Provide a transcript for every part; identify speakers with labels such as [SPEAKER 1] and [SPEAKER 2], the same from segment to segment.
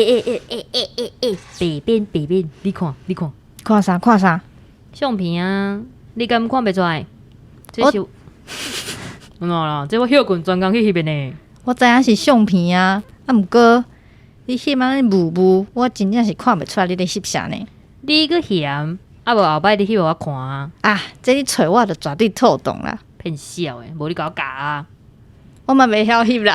[SPEAKER 1] 欸欸欸欸欸欸，白邊白邊，你看你看，
[SPEAKER 2] 看啥看啥？
[SPEAKER 1] 相片啊，你敢看袂出來？這是，按怎啦？這我歇睏專工去翕的呢。
[SPEAKER 2] 我知影是相片啊，啊毋過你翕按呢霧霧，我真正是看袂出來你咧翕啥呢？
[SPEAKER 1] 你閣嫌，啊無後擺你翕予我看啊？
[SPEAKER 2] 啊，這你揣我就絕對透動啦。
[SPEAKER 1] 騙笑的，無你共我教啊！
[SPEAKER 2] 我嘛袂曉翕啦。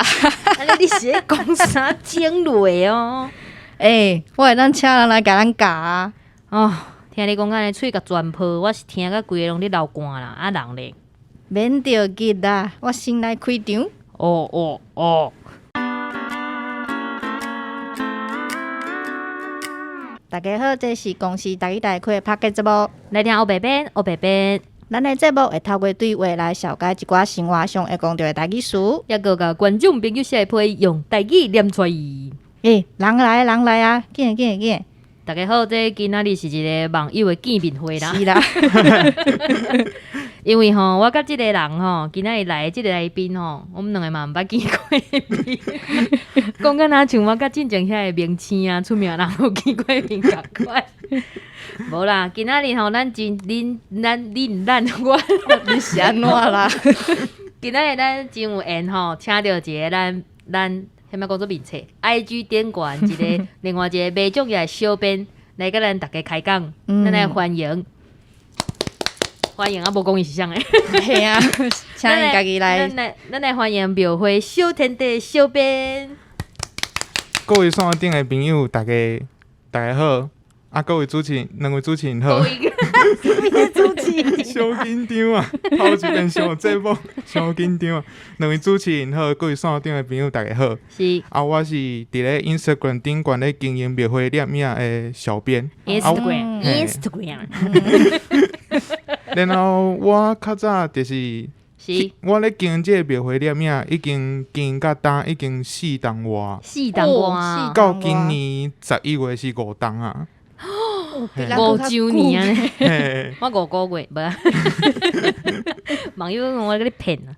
[SPEAKER 1] 按呢你是咧講啥精鋭哦？
[SPEAKER 2] 欸，我會當請人來共咱教啊。
[SPEAKER 1] 哦，聽你講按呢，喙共全破，我是聽甲規个攏咧流汗啦。啊人咧？
[SPEAKER 2] 免著急啦，我先來開場。
[SPEAKER 1] 哦哦哦！
[SPEAKER 2] 大家好，這是公視台語台開的 Podcast 節目。
[SPEAKER 1] 來聽烏白編，烏白編。
[SPEAKER 2] 咱的節目會透過對話來紹介一寡生活上會講著的台語詞，
[SPEAKER 1] 抑閣共觀眾朋友寫批用台語念出來。
[SPEAKER 2] 欸，人來人來啊！緊緊緊！
[SPEAKER 1] 大家好，這今仔日是一个網友的見面會啦。
[SPEAKER 2] 是啦。
[SPEAKER 1] 因為吼，我佮這个人吼，今仔日來的這个來賓吼，阮們兩个嘛毋捌見過面。講甲若像我佮進前遐个明星啊、出名人有見過面仝款。無啦，今仔日吼，咱真恁咱恁咱我，
[SPEAKER 2] 你是按怎啦？
[SPEAKER 1] 今仔日咱真有緣吼，請著一个咱咱啥物講做面冊，IG 頂懸一个另外一个袂重要的小編來佮咱逐家開講，咱來歡迎。歡迎啊！無講伊是啥的，
[SPEAKER 2] 嘿啊，請伊家己來。
[SPEAKER 1] 咱來歡迎廟會小天地小編。
[SPEAKER 3] 各位線頂的朋友，大家大家好。啊，各位主持人，兩位主持人好。
[SPEAKER 2] 主持人。
[SPEAKER 3] 傷緊張啊！頭一遍上節目，傷緊張啊！兩位主持人好，各位線頂的朋友，大家好。
[SPEAKER 1] 是。
[SPEAKER 3] 啊，我是佇咧 Instagram 頂懸咧經營廟會攝影的小編。
[SPEAKER 1] Instagram，Instagram。
[SPEAKER 3] 然後我較早就是，我咧經營這个廟會攝影，已經經營甲今已經四冬外。
[SPEAKER 1] 四冬外。
[SPEAKER 3] 到今年11月是五冬啊。
[SPEAKER 1] 5週年啊！我5個月無。網友講我共你騙啊！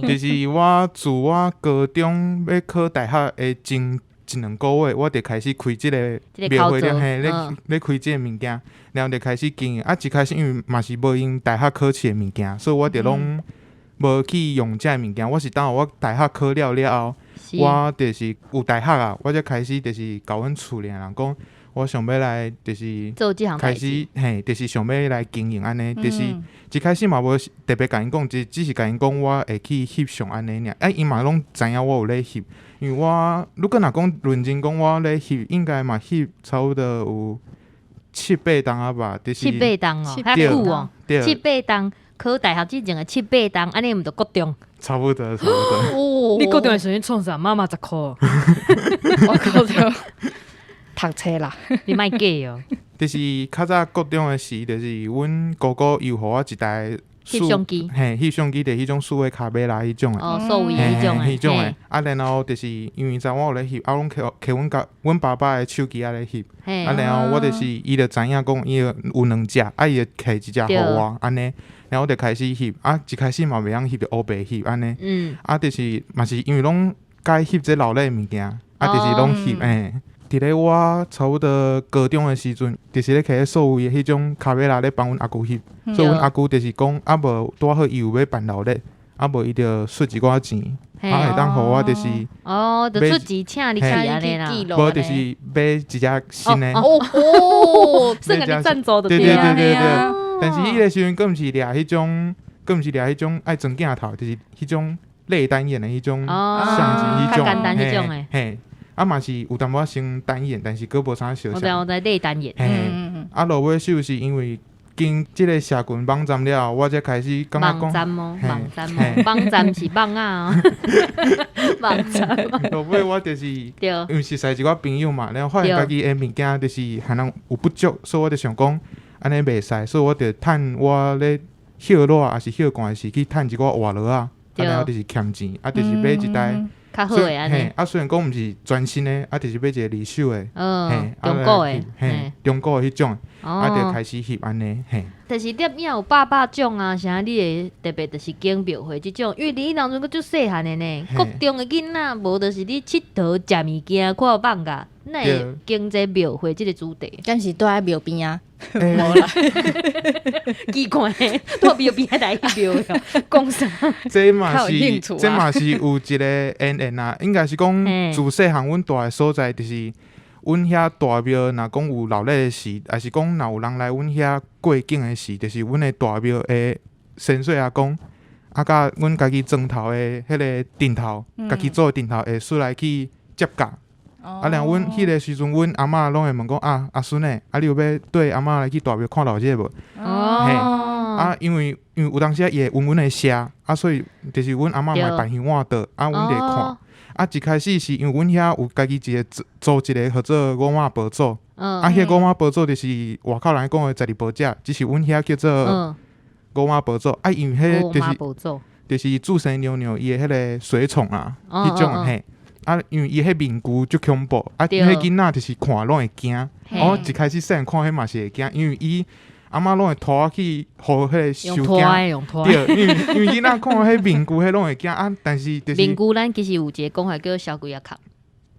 [SPEAKER 3] 就是我自我高中欲考大學的前一兩個月，我就開始開這个廟會了，嘿，咧咧開這个物件，然後就開始經營。啊，一開始因為嘛是無用大學考試的物件，所以我就攏無去用這个物件。我是等我大學考了了後，我就是有大學啊，我才開始就是共阮厝裡人講。我想欲來，就是開始，嘿，就是想欲來經營按呢，就是一開始嘛無特別共𪜶講，只是共𪜶講我會去翕相按呢爾。啊，𪜶嘛攏知影我有咧翕，因為我如果若講認真講，我咧翕應該嘛翕差不多有七八冬啊吧，就是
[SPEAKER 1] 七八冬哦，遐久哦，七八冬考大學之前的七八冬，按呢毋著國中？
[SPEAKER 3] 差不多，差不多。
[SPEAKER 1] 你國中的時陣創啥？媽媽10箍。
[SPEAKER 2] 我國中。讀冊啦，
[SPEAKER 1] 你莫假哦。
[SPEAKER 3] 就是較早國中的時，就是阮姑姑又予我一台
[SPEAKER 1] 翕相機，
[SPEAKER 3] 嘿，翕相機，就是彼種數位卡美拉彼種的。
[SPEAKER 1] 哦，數位彼種的。
[SPEAKER 3] 彼種的。啊，然後就是因為知影我有咧翕，啊，攏摕摕阮家阮爸爸的手機仔咧翕。啊，然後我就是伊就知影講伊有兩隻，啊，伊就摕一隻予我，按呢，然後我就開始翕，啊，一開始嘛袂曉翕，就烏白翕按呢。啊，就是嘛是因為攏佮意翕這鬧熱的物件，啊，就是攏翕，嘿。佇咧我差不多高中的時陣，就是咧摕咧數位的彼種卡美拉咧幫阮阿舅翕，所以阮阿舅就是講，啊無拄好伊有欲辦鬧熱，啊無伊就出一寡錢，啊會當予我就是
[SPEAKER 1] 哦，就出錢請你去按呢啦，
[SPEAKER 3] 無就是買一隻新的，
[SPEAKER 1] 哦哦，算共你贊助就對
[SPEAKER 3] 對對對對，但是彼个時陣閣毋是掠彼種，閣毋是掠彼種愛裝鏡頭，就是彼種類單眼的彼種相機，彼種，
[SPEAKER 1] 較簡單彼種的，
[SPEAKER 3] 嘿。啊嘛是有淡薄仔先單眼，但是閣無啥相像。
[SPEAKER 1] 我知我知，類單眼。
[SPEAKER 3] 嘿，啊落尾首是因為經這个社群網站了後，我才開始感覺講。
[SPEAKER 1] 網站哦，網站哦，網站是網仔。網站。
[SPEAKER 3] 落尾我就是，因為熟似一寡朋友嘛，然後發現家己的物件就是可能有不足，所以我就想講按呢袂使，所以我就趁我咧歇熱抑是歇寒時去趁一寡活路仔，啊然後就是儉錢，啊就是買一台。
[SPEAKER 1] 較好的按呢，
[SPEAKER 3] 啊，雖然講毋是全新的，啊，就是買一個二手的，
[SPEAKER 1] 嗯，中古的，
[SPEAKER 3] 嘿，中古的彼種，啊，就開始翕按呢，嘿。
[SPEAKER 1] 但是攝影有百百種啊，啥你會特別就是揀廟會這種，因為你當陣閣足細漢的呢，國中的囡仔無就是咧𨑨迌食物件看放假，哪會揀這廟會這个主題？
[SPEAKER 2] 敢是住佇廟邊啊？
[SPEAKER 3] 無
[SPEAKER 2] 啦，
[SPEAKER 1] 奇怪，住廟邊來廟講啥？
[SPEAKER 3] 這嘛是這嘛是有一个淵源啊，應該是講自細漢阮蹛的所在就是。阮遐大廟若講有鬧熱的時，抑是講若有人來阮遐過境的時，就是阮的大廟的仙水阿公，啊，佮阮家己莊頭的彼个陣頭，家己做的陣頭會出來去接駕。啊，然後阮彼个時陣，阮阿嬤攏會問講啊，阿孫欸，啊，你有欲綴阿嬤來去大廟看鬧熱無？嘿，啊，因為有當時伊會聞阮的聲，啊，所以就是阮阿嬤嘛會辦香碗桌，啊，阮就會看。啊，一開始是因為阮遐有家己一个組一个號做五媽婆祖，啊，彼个五媽婆祖就是外口人講的十二婆姐，只是阮遐叫做五媽婆祖。啊，因為彼就是就是注生娘娘伊的彼个隨從啊，彼種嘿。啊，因為伊彼面具足恐怖，啊，彼囡仔就是看攏會驚。我一開始細漢看彼嘛是會驚，因為伊阿嬤攏會拖我去予彼个收驚。對，因為囡仔看彼面具，彼攏會驚啊。但是就是
[SPEAKER 1] 面具，咱其實有一个講法叫痟鬼仔殼。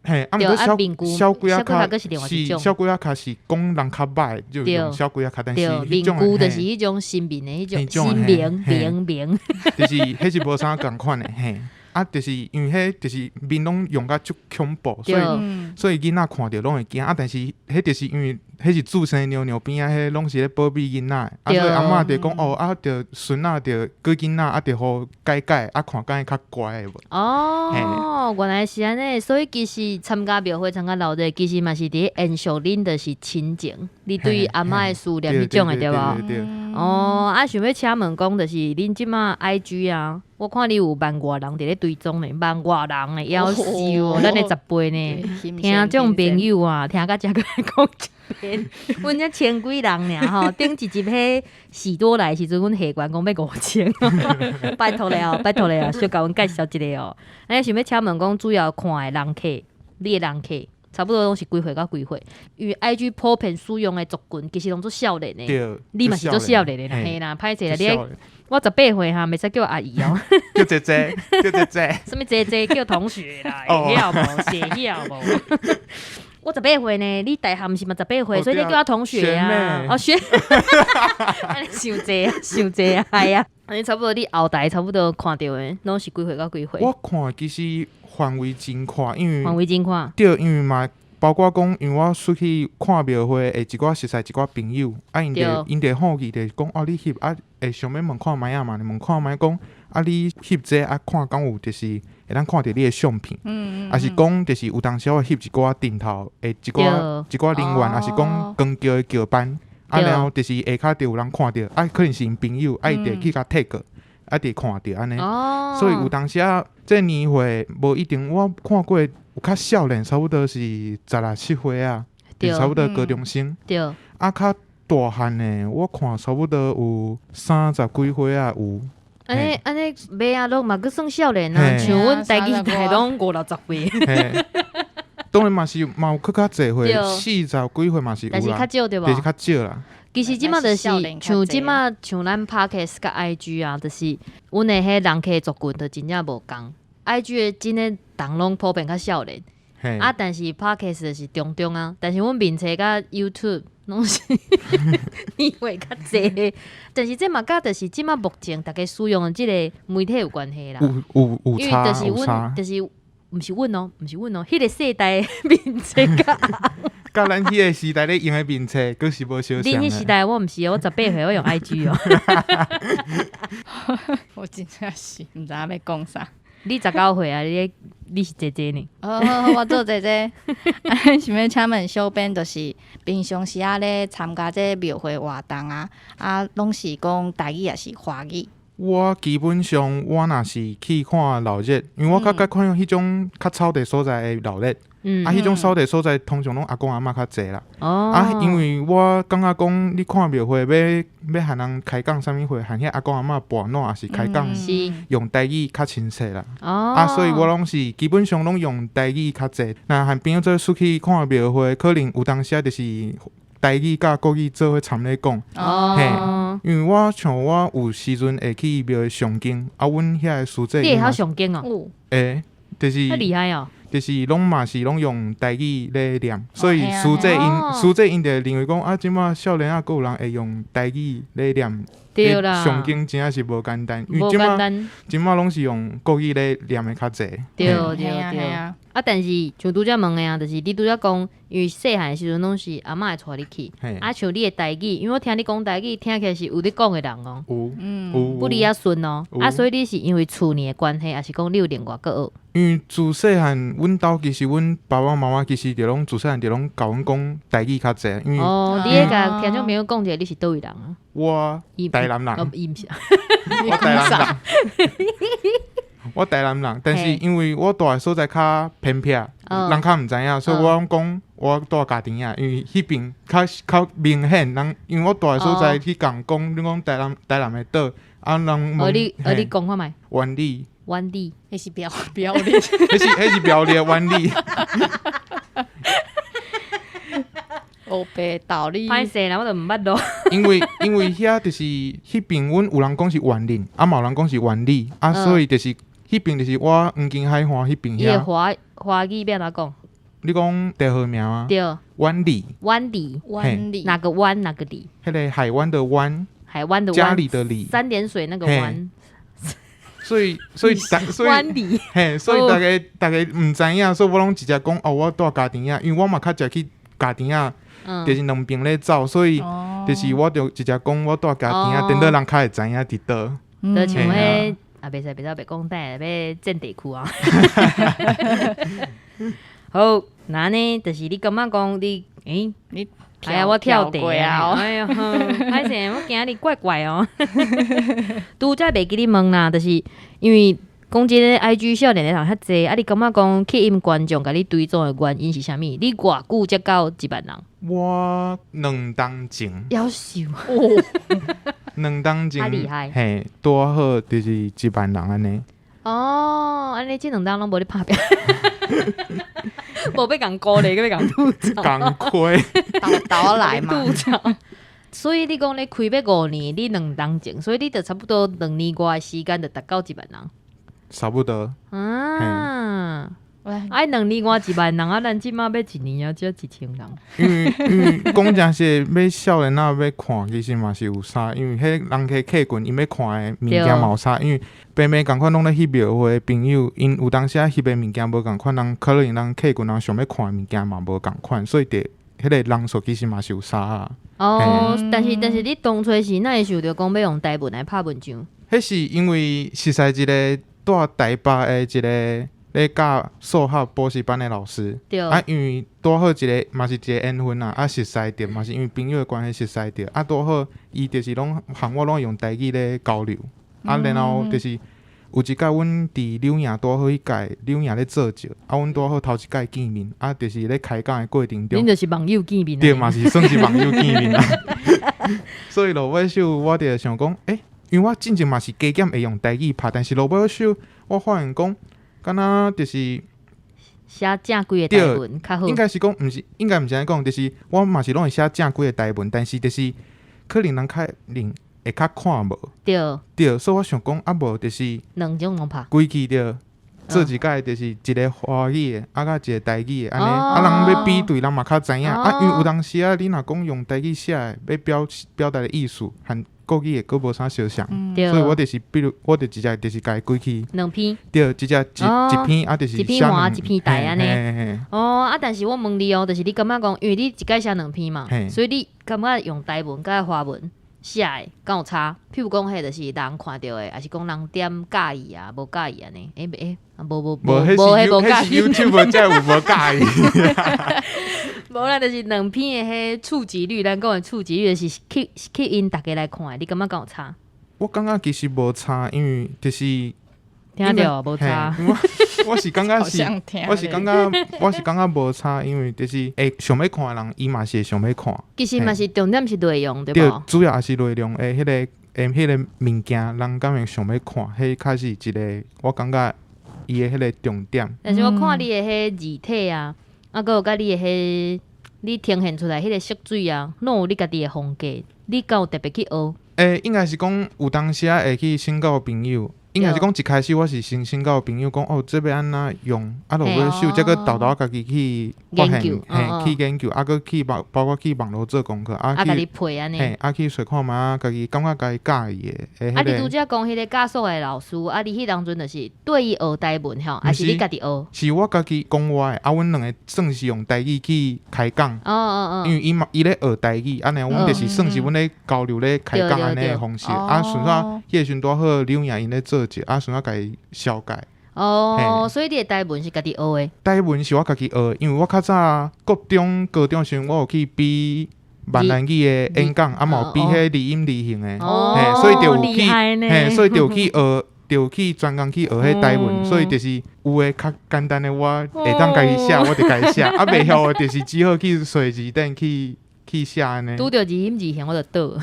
[SPEAKER 3] 嘿，啊，毋過痟痟鬼仔殼是痟鬼仔殼是講人較歹，就用痟鬼仔殼，但是
[SPEAKER 1] 面具就是彼種神明的彼種神明明明，
[SPEAKER 3] 就是彼是無啥仝款的嘿。啊，就是因為彼就是面攏用甲足恐怖，所以囡仔看著攏會驚。啊，但是彼就是因為彼是注生娘娘邊仔，彼攏是咧保庇囡仔。啊，所以阿嬤就講哦，啊，著孫仔著過囡仔，啊，著予改改，啊，看敢會較乖的無？
[SPEAKER 1] 哦，原來是按呢，所以其實參加廟會、參加鬧熱，其實嘛是佇延續恁就是親情，你對阿嬤的思念彼種的對無？哦，啊，想欲請問講，就是恁這馬 IG 啊，我看你有萬外人佇咧追蹤呢，萬外人的夭壽哦，咱的十倍呢，聽眾朋友啊，聽到這閣來講一遍，阮才千幾人爾吼，頂一集彼喜多來時陣，阮下關講欲5000，拜託了，拜託了，小共阮介紹一下哦。啊，想欲請問講，主要看的人客，你的人客。差不多攏是幾歲到幾歲？因為 IG 普遍使用的族群其實攏足少年的，你嘛是足少年的啦，嘿啦，歹勢啦，你我18歲哈，袂使叫我阿姨哦，
[SPEAKER 3] 叫姐姐，叫姐姐，
[SPEAKER 1] 啥物姐姐叫同學啦，會曉無？會曉無？我十八歲呢，你大漢毋是嘛十八歲，所以你叫我同學啊，哦學，按呢傷濟啊，傷濟啊，係啊，按呢差不多你後台差不多看著的，攏是幾歲到幾歲？
[SPEAKER 3] 我看其實範圍真闊，因為
[SPEAKER 1] 範圍真闊，
[SPEAKER 3] 對，因為嘛。包括講，因為我出去看廟會，會一寡熟似一寡朋友，啊，𪜶就好奇，就講哦，你翕啊，會想欲問看覓仔嘛？問看覓講，啊，你翕這啊，看敢有就是會當看著你的相片，抑是講就是有當時我翕一寡陣頭的一寡一寡人員，抑是講扛轎的轎班，啊，然後就是下跤就有人看著，啊，可能是𪜶朋友，啊，伊就去共 tag，啊，就看著按呢，所以有當時啊，這年歲無一定，我看過。有較少年，差不多是16、17歲啊，就差不多高中生。啊，較大漢的，我看差不多有三十幾歲啊，有。
[SPEAKER 1] 按呢按呢，袂啊，攏嘛閣算少年啊，像阮台語台攏五六十歲。
[SPEAKER 3] 當然嘛是嘛有閣較濟歲，四十幾歲嘛是有啦。
[SPEAKER 1] 但是較少對無？
[SPEAKER 3] 就是較少啦。
[SPEAKER 1] 其實這馬就是像這馬像咱 Podcast 佮 IG 啊，就是阮的彼人客族群就真正無仝。IG 的真的人攏普遍較少年，啊，但是 Podcast 就是中中啊，但是阮面冊佮 YouTube 攏是年歲較濟，但是這嘛佮就是這馬目前逐家使用的這个媒體有關係啦，
[SPEAKER 3] 有有
[SPEAKER 1] 因為就是阮就是毋是阮哦，毋是阮哦，彼个世代的面冊佮
[SPEAKER 3] 佮咱彼个時代咧用的面冊，閣是無相像。
[SPEAKER 1] 恁彼時代我毋是，我十八歲我用 IG 哦。
[SPEAKER 2] 我真正是毋知影欲講啥。
[SPEAKER 1] 你19歲啊？你是姐姐呢？
[SPEAKER 2] 哦，我做姐姐。想欲請問小編，就是平常時啊咧參加這廟會活動啊，啊，攏是講台語抑是華語？
[SPEAKER 3] 我基本上我若是去看鬧熱，因為我較佮看彼種較草地所在的鬧熱，啊，彼種草地所在通常攏阿公阿嬤較濟啦。啊，因為我感覺講，你看廟會欲和人開講啥物話，和遐阿公阿嬤跋撋，抑是開講用台語較親切啦。啊，所以我攏是基本上攏用台語較濟。若和朋友做伙出去看廟會，可能有當時就是台語佮國語做伙摻咧講。嘿。因為我像我有時陣會去廟誦經，啊，阮遐的師姐
[SPEAKER 1] 你會曉誦經哦？
[SPEAKER 2] 有。
[SPEAKER 3] 會，就是
[SPEAKER 1] 遐厲害哦。
[SPEAKER 3] 就是攏嘛是攏用台語咧念，所以師姐𪜶師姐𪜶就認為講啊，這馬少年仔閣有人會用台語咧念，
[SPEAKER 1] 對啦，
[SPEAKER 3] 誦經真正是無簡單，因
[SPEAKER 1] 無
[SPEAKER 3] 為這馬
[SPEAKER 1] 簡單。
[SPEAKER 3] 這馬攏是用國語咧念的較濟。
[SPEAKER 1] 對對對。
[SPEAKER 2] 啊，
[SPEAKER 1] 啊，但是像拄才問的啊，就是你拄才講，因為細漢的時陣攏是阿嬤會帶你去，啊，像你的台語，因為我聽你講台語，聽起來是有咧講的人哦，
[SPEAKER 3] 有，有
[SPEAKER 1] 不離仔順哦，
[SPEAKER 3] 有
[SPEAKER 1] 啊，所以你是因為厝裡的關係，抑是講你有另外閣學？
[SPEAKER 3] 因為自細漢，阮兜其實阮爸爸媽媽其實就攏自細漢就攏教阮講台語較濟，因為
[SPEAKER 1] 哦，你會共聽眾朋友講一下，你是佗位人啊？
[SPEAKER 3] 我台南人，
[SPEAKER 1] 哦，伊毋是，
[SPEAKER 3] 我台南人，我台南人，但是因為我住的所在較偏僻，人較毋知影，所以我攏講我住家庭仔，因為彼邊較較明顯，人因為我住的所在去共講，你講台南台南的島，啊人問
[SPEAKER 1] 哦你哦你講看覓？
[SPEAKER 3] 灣里，
[SPEAKER 1] 灣里，
[SPEAKER 2] 彼是苗苗栗，
[SPEAKER 3] 彼是彼是苗栗的灣里。
[SPEAKER 2] 烏白道理。
[SPEAKER 1] 歹勢啦，我都毋捌咯。
[SPEAKER 3] 因為因為遐就是彼邊，阮有人講是員林，啊嘛有人講是灣里，啊所以就是彼邊就是我黃金海岸彼邊
[SPEAKER 1] 伊的
[SPEAKER 3] 遐。
[SPEAKER 1] 華華語欲按怎講？
[SPEAKER 3] 你講地號名嗎？
[SPEAKER 1] 對。
[SPEAKER 3] 灣里。
[SPEAKER 1] 灣里。
[SPEAKER 2] 灣里。
[SPEAKER 1] 哪個灣？哪個里？
[SPEAKER 3] 彼個海灣的灣。
[SPEAKER 1] 海灣的灣。
[SPEAKER 3] 家裡的里。
[SPEAKER 1] 三點水那個灣。
[SPEAKER 3] 所以所以大所以
[SPEAKER 1] 灣里。
[SPEAKER 3] 嘿，所以大家大家毋知影，所以我攏直接講哦，我住家庭仔，因為我嘛較常去家庭仔，就是兩邊咧走，所以就是我就直接講我住家庭仔，顛倒人較會知影佇佗。
[SPEAKER 1] 就像彼啊，袂使袂使袂講，等下欲佔地區啊。好，那呢，就是你感覺講你，欸，
[SPEAKER 2] 你
[SPEAKER 1] 哎呀，我跳題
[SPEAKER 2] 啊！
[SPEAKER 1] 哎喲，歹勢，我今日怪怪哦。拄才袂記你問啦，就是因為講真的，IG 少年的人遐濟，啊，你感覺講吸引觀眾共你追蹤的原因是啥物？你偌久才到1萬人？
[SPEAKER 3] 我兩冬前。
[SPEAKER 1] 夭壽。
[SPEAKER 2] 哦。
[SPEAKER 3] 兩冬前。
[SPEAKER 1] 較厲害。
[SPEAKER 3] 嘿，拄好就是1萬人按呢。
[SPEAKER 1] 哦，按呢這兩冬攏無咧拍拼。無欲共鼓勵，閣欲共吐槽。
[SPEAKER 3] 共虧。
[SPEAKER 2] 沓沓來嘛。
[SPEAKER 1] 吐槽。所以你講你開欲5年，你兩冬前，所以你就差不多2年外的時間就達到1萬人。
[SPEAKER 3] 差不多。
[SPEAKER 1] 啊，啊，2年外1萬人啊，咱這馬欲一年啊，才1000人。
[SPEAKER 3] 因為因為講誠實，欲少年仔欲看，其實嘛是有差，因為彼人客客群𪜶欲看的物件嘛有差，因為平平仝款攏咧翕廟會的朋友，𪜶有當時仔翕的物件無仝款，人可能人客群人想欲看的物件嘛無仝款，所以佇彼個人數其實嘛是有差啊。
[SPEAKER 1] 哦，但是但是你當初是哪會想著講欲用台文來拍文章？
[SPEAKER 3] 彼是因為熟似一個住台北的一個咧教數學補習班的老師，啊，因為拄好一個嘛是一個緣分啊，啊，熟似著嘛是因為朋友的關係熟似著，啊，拄好伊就是攏和我攏用台語咧交流，啊，然後就是有一擺阮佇柳營拄好彼屆柳營咧做醮，啊，阮拄好頭一擺見面，啊，就是咧開講的過程中，
[SPEAKER 1] 恁就是網友見面，
[SPEAKER 3] 對，嘛是算是網友見面啊。所以落尾首我就想講，欸，因為我進前嘛是加減會用台語拍，但是落尾首我發現講，敢若就是
[SPEAKER 1] 寫正規的台文較好。
[SPEAKER 3] 應該是講，毋是，應該毋是按呢講，就是我嘛是攏會寫正規的台文，但是就是可能人較能會較看無。對，所以我想講啊，無就是
[SPEAKER 1] 兩種攏拍。
[SPEAKER 3] 規氣著做一擺就是一個華語的，啊佮一個台語的，按呢，啊人欲比對，人嘛較知影。啊，因為有當時啊，你若講用台語寫的，欲表表達的意思，和國語的閣無啥相像，所以我就是比如，我就直接就是共伊規氣
[SPEAKER 1] 兩篇，
[SPEAKER 3] 對，直接一一篇啊，就是
[SPEAKER 1] 一篇華一篇台按呢。哦，啊，但是我問你哦，就是你感覺講，因為你一擺寫兩篇嘛，所以你感覺用台文佮華文寫的敢有差？譬如講，彼就是人看著的，抑是講人點佮意啊，無佮意按呢？欸欸，無無無無，彼無佮意。
[SPEAKER 3] YouTube 才有無佮意。
[SPEAKER 1] 無啦，就是兩篇的彼觸及率，咱講的觸及率就是吸吸引逐家來看的，你感覺敢有差？
[SPEAKER 3] 我感覺其實無差，因為就是
[SPEAKER 1] 聽著無差。
[SPEAKER 3] 我是感覺是，我是感覺我是感覺無差，因為就是會想欲看的人，伊嘛是會想欲看。
[SPEAKER 1] 其實嘛是重點是內容，對無？
[SPEAKER 3] 主要也是內容的彼個的彼個物件，人敢會想欲看，彼較是一個我感覺伊的彼個重點。
[SPEAKER 1] 但是我看你的彼字體啊，啊，閣有佮你的彼，你呈現出來彼個色水啊，攏有你家己的風格，你敢有特別去學？
[SPEAKER 3] 欸，應該是講有當時仔會去請教朋友。應該是講一開始我是先請教朋友講哦，這欲按怎用，啊，落尾手才閣沓沓仔家己去發現，嘿，去研究，啊，閣去包包括去網路做功課，啊，
[SPEAKER 1] 去配按呢，
[SPEAKER 3] 嘿，啊，去揣看覓仔，家己感覺家己佮意的。
[SPEAKER 1] 啊，你拄才講彼個教授的老師，啊，你彼當陣就是對伊學台文吼，還是你家己學？
[SPEAKER 3] 是我家己講我的，啊，阮兩个算是用台語去開講，
[SPEAKER 1] 哦哦哦，
[SPEAKER 3] 因為伊嘛伊咧學台語，按呢阮就是算是阮咧交流咧開講按呢的方式，啊，順煞彼個時陣拄好劉穎𪜶咧做者，啊，順煞共伊紹介。
[SPEAKER 1] 哦，所以你的台文是家己學的？
[SPEAKER 3] 台文是我家己學的，因為我較早國中、高中時陣，我有去比閩南語的演講，啊嘛有比彼字音字形的，嘿，所以就有去，嘿，所以就有去學，就有去專工去學彼台文，所以就是有的較簡單的，我會當家己寫，我就家己寫，啊，袂曉的，就是只好去揣字典去去寫按呢。
[SPEAKER 1] 拄著字音字形我就倒。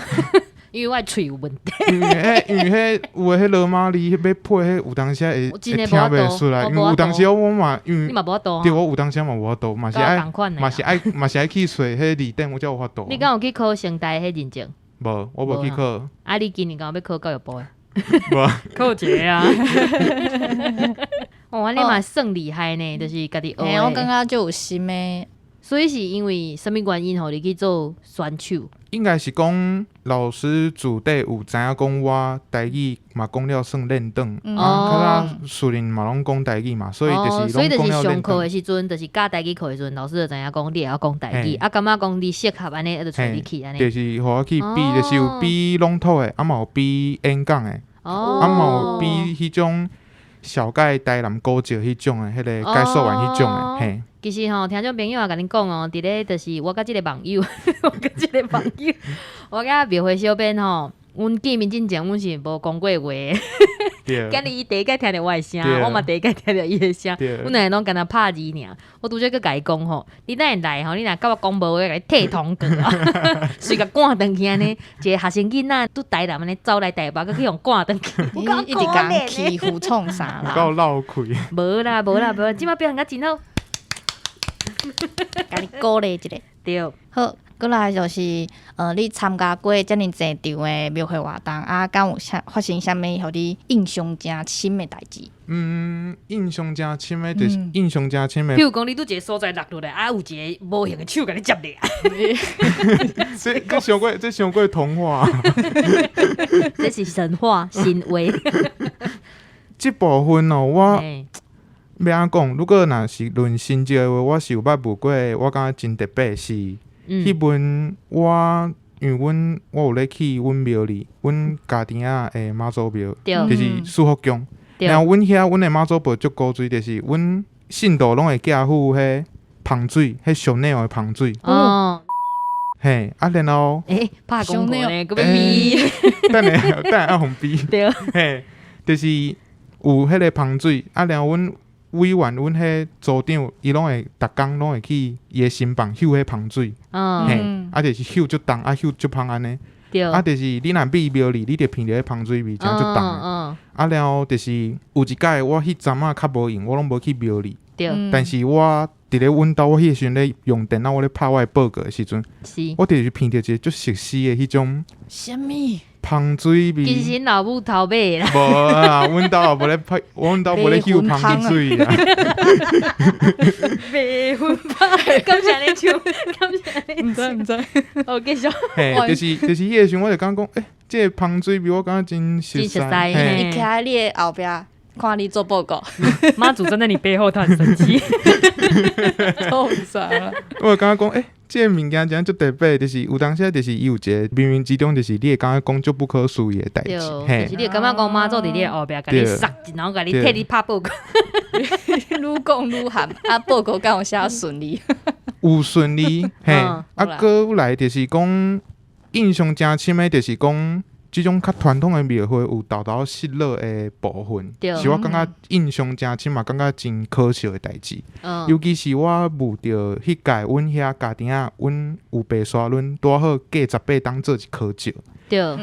[SPEAKER 1] 因為我喙有問題。
[SPEAKER 3] 因為彼，因為彼有的彼羅馬字欲配彼有當時會會聽袂出來，因為有當時我嘛，因為對，我有當時嘛無法度，嘛是愛嘛是愛嘛是愛去揣彼字典，我才有法度。
[SPEAKER 1] 你敢有去考成大彼認證？
[SPEAKER 3] 無，我無去考。
[SPEAKER 1] 啊，你今年敢有欲考教育部的？
[SPEAKER 3] 無。
[SPEAKER 1] 考一个啊！哦，按呢嘛算厲害呢，就是家己學。
[SPEAKER 2] 我感覺足有心的。
[SPEAKER 1] 所以是因為啥物原因，予你去做選手？
[SPEAKER 3] 應該是講老師自底有知影講我台語嘛講了算輪轉，啊，較早樹林嘛攏講台語嘛，所以就是
[SPEAKER 1] 所以就是上課的時陣，就是教台語課的時陣，老師就知影講你會曉講台語，啊，感覺講你適合按呢，就揣你去按呢。
[SPEAKER 3] 就是予我去比，就是有比朗讀的，啊嘛有比演講的，啊嘛有比彼種紹介台南古蹟彼種的，彼個解說員彼種的，嘿。
[SPEAKER 1] 其實吼，聽眾朋友也共恁講哦，佇咧就是我佮這个網友，我佮這个網友，我佮廟會小編吼，阮見面進前，阮是無講過話。今日伊第一擺聽著我的聲，我嘛第一擺聽著伊的聲，阮兩个攏干焦拍字爾。我拄才閣共伊講吼，你等下來吼，你若佮我講無話，我共你退通告啊，隨共趕轉去按呢，一个學生囡仔拄台南按呢走來台北，閣去予趕轉去，
[SPEAKER 2] 一直共欺負創啥啦？
[SPEAKER 3] 夠鬧開。
[SPEAKER 1] 無啦無啦無啦，這擺表現甲真好。
[SPEAKER 2] 共你鼓勵一下。
[SPEAKER 1] 對，
[SPEAKER 2] 好，閣來就是，你參加過遮爾濟場的廟會活動，啊，敢有啥發生啥物予你印象誠深的代誌？
[SPEAKER 3] 嗯，印象誠深的，就是印象誠深的。
[SPEAKER 1] 譬如講，你拄一个所在落落來，啊，有一个無形的手共你接掠。
[SPEAKER 3] 這這傷過，這傷過童話。
[SPEAKER 1] 這是神話神話。
[SPEAKER 3] 這部分哦，我。欲按怎講？如果若是論成績的話，我是有捌問過，我感覺真特別是，彼陣我因為阮我有咧去阮廟裡，阮家庭仔的媽祖廟，就是四福宮。然後阮遐阮的媽祖婆足古錐，就是阮信徒攏會寄付彼香水，彼香奈兒的香水。
[SPEAKER 1] 哦。
[SPEAKER 3] 嘿，啊，然後，
[SPEAKER 1] 欸，拍廣告呢，閣欲嗶。
[SPEAKER 3] 等下，等下愛予嗶。
[SPEAKER 1] 對。
[SPEAKER 3] 嘿，就是有彼个香水，啊，然後阮。委員，阮彼組長，伊攏會逐工攏會去伊的身旁嗅彼香水，嘿，啊，就是嗅足重，啊，嗅足芳按呢。啊，就是你若去廟裡，你就聞著彼香水味，誠足重的。啊，然後就是有一擺，我彼陣仔較無閒，我攏無去廟裡。但是我佇咧阮兜，我彼個時陣咧用電腦，我咧拍我的報告的時陣，我就是聞著一個足熟悉的彼種。
[SPEAKER 2] 啥物？
[SPEAKER 3] 香水味。
[SPEAKER 1] 其實𪜶老母偷買啦。
[SPEAKER 3] 無啊，阮兜也無咧拍，阮兜無咧嗅香水啊。
[SPEAKER 1] 迷魂湯，感謝你唱，感謝你。
[SPEAKER 2] 毋知毋知。
[SPEAKER 1] 好，繼續。
[SPEAKER 3] 嘿，就是彼個時陣，我就感覺講，欸，這个香水味我感覺真熟悉。
[SPEAKER 2] 伊徛佇你的後壁，看你做報告。
[SPEAKER 1] 媽祖站在你背後，他很生氣。
[SPEAKER 2] 創啥？
[SPEAKER 3] 我就感覺講，欸，這个物件真正足特別，就是有當時就是伊有一个冥冥之中，就是你會感覺講足不可思議的代誌。
[SPEAKER 1] 就是你會感覺講媽祖佇你的後壁，共你捒，然後共你替你拍報告。
[SPEAKER 2] 愈講愈含，啊，報告敢有寫順利？
[SPEAKER 3] 有順利，嘿，啊，閣來就是講印象誠深的，就是講。這種較傳統的廟會有沓沓失落的部分，是我感覺印象誠深嘛，感覺真可惜的代誌。尤其是我遇著彼屆，阮遐家庭仔，阮有白沙阮拄好過18冬做一科照。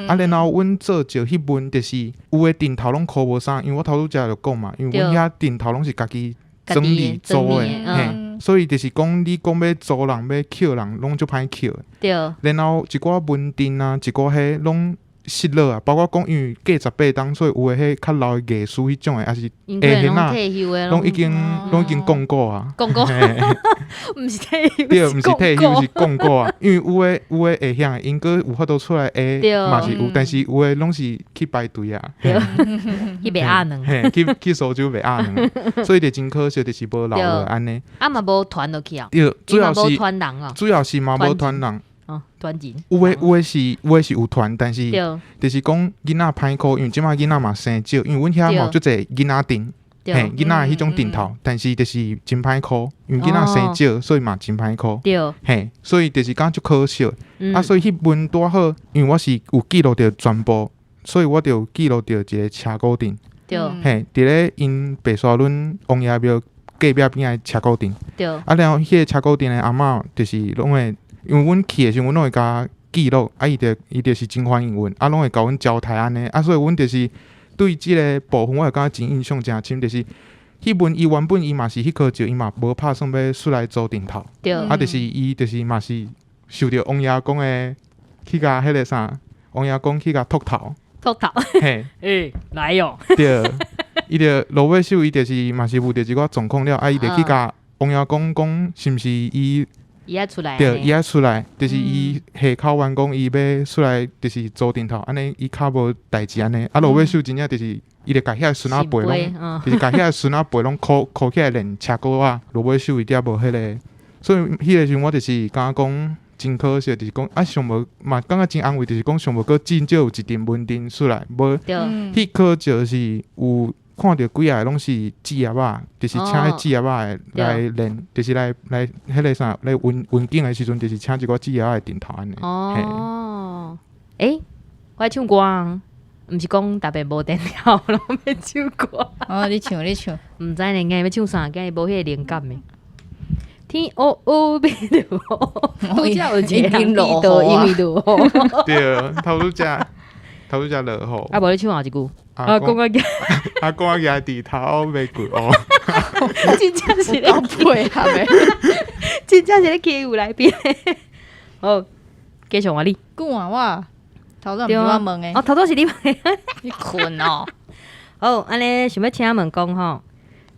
[SPEAKER 3] 啊，然後阮做照彼陣就是有的陣頭攏箍無啥，因為我頭拄才就講嘛，因為阮遐陣頭攏是家己整理做的，嘿，所以就是講你講欲租人欲抾人，攏足歹抾的。然後一寡門陣啊，一寡彼攏。失落啊，包括講因為過18冬，所以有的彼較老的藝師彼種的，抑是
[SPEAKER 1] 𪜶可能攏退休的，
[SPEAKER 3] 攏已經攏已經摃骨啊。
[SPEAKER 1] 摃骨，毋是退休，
[SPEAKER 3] 對，毋是退休，是摃骨啊。因為有的會曉，𪜶閣有法度出來會嘛是有，但是有的攏是去排隊啊，
[SPEAKER 1] 去賣鴨卵，
[SPEAKER 3] 嘿，去蘇州賣鴨卵，所以就真可惜，就是無留落按呢。
[SPEAKER 1] 啊嘛無傳落去啊，
[SPEAKER 3] 對，主要是
[SPEAKER 1] 傳人啊，
[SPEAKER 3] 主要是嘛無傳人。
[SPEAKER 1] 哦，傳人。
[SPEAKER 3] 有的是有傳，但是就是講囡仔歹顧，因為這擺囡仔嘛生少，因為阮遐嘛有足濟囡仔陣，嘿，囡仔彼種陣頭，但是就是真歹顧，因為囡仔生少，所以嘛真歹顧。嘿，所以就是感覺足可惜。啊，所以彼陣拄好，因為我是有記錄著全部，所以我就有記錄著一個車鼓陣。嘿，佇咧𪜶白沙崙王爺廟隔壁邊仔車鼓陣。啊，然後彼個車鼓陣的阿嬤就是攏會。因為阮去的時陣，阮攏會共記錄，啊，伊就是真歡迎阮，啊，攏會共阮交代按呢，啊，所以阮就是對這个部分，我會感覺真印象真深，就是彼陣伊原本伊嘛是彼箍石，伊嘛無拍算欲出來做陣頭，啊，就是伊就是嘛是受著王爺公的去共彼个啥，王爺公去共禿頭，
[SPEAKER 1] 禿頭，
[SPEAKER 3] 嘿，
[SPEAKER 1] 欸，來喲，
[SPEAKER 3] 對，伊就落尾首，伊就是嘛是遇著一寡狀況了，啊，伊就去共王爺公講，是毋是伊？
[SPEAKER 1] 伊愛出來，
[SPEAKER 3] 對，伊愛出來，就是伊下口完講，伊欲出來，就是做陣頭，按呢伊較無代誌按呢。啊，落尾首真正就是，伊就共遐孫仔輩攏，就是共遐孫仔輩攏箍箍起來練車鼓仔。落尾首伊才無彼个，所以彼个時陣我就是感覺講真可惜，就是講啊，想無嘛感覺真安慰，就是講想無閣真少有一陣門陣出來，無，彼箍就是有。看著幾个攏是姊仔仔，就是請彼姊仔仔的來練，就是來來彼个啥來運運景的時陣，就是請一寡姊仔仔的陣頭按呢。
[SPEAKER 1] 哦，欸，我愛唱歌啊，毋是講特別無電了，攏欲唱歌。
[SPEAKER 2] 哦，你唱，你唱。
[SPEAKER 1] 毋知呢，今日欲唱啥？今日無彼个靈感的。天烏烏欲落雨，拄才有一個人落雨，因為落雨。
[SPEAKER 3] 對，頭拄才頭拄才落雨。
[SPEAKER 1] 啊，無你唱後一句。阿公啊，
[SPEAKER 3] 阿公啊，徛佇頭欲骨哦。
[SPEAKER 1] 真正是咧
[SPEAKER 2] 配合的，
[SPEAKER 1] 真正是咧欺負來賓。好，繼續換你。
[SPEAKER 2] 久啊，我頭拄毋是我問的。
[SPEAKER 1] 哦，頭拄是你問的。
[SPEAKER 2] 你睏哦。
[SPEAKER 1] 好，按呢想欲請問講吼，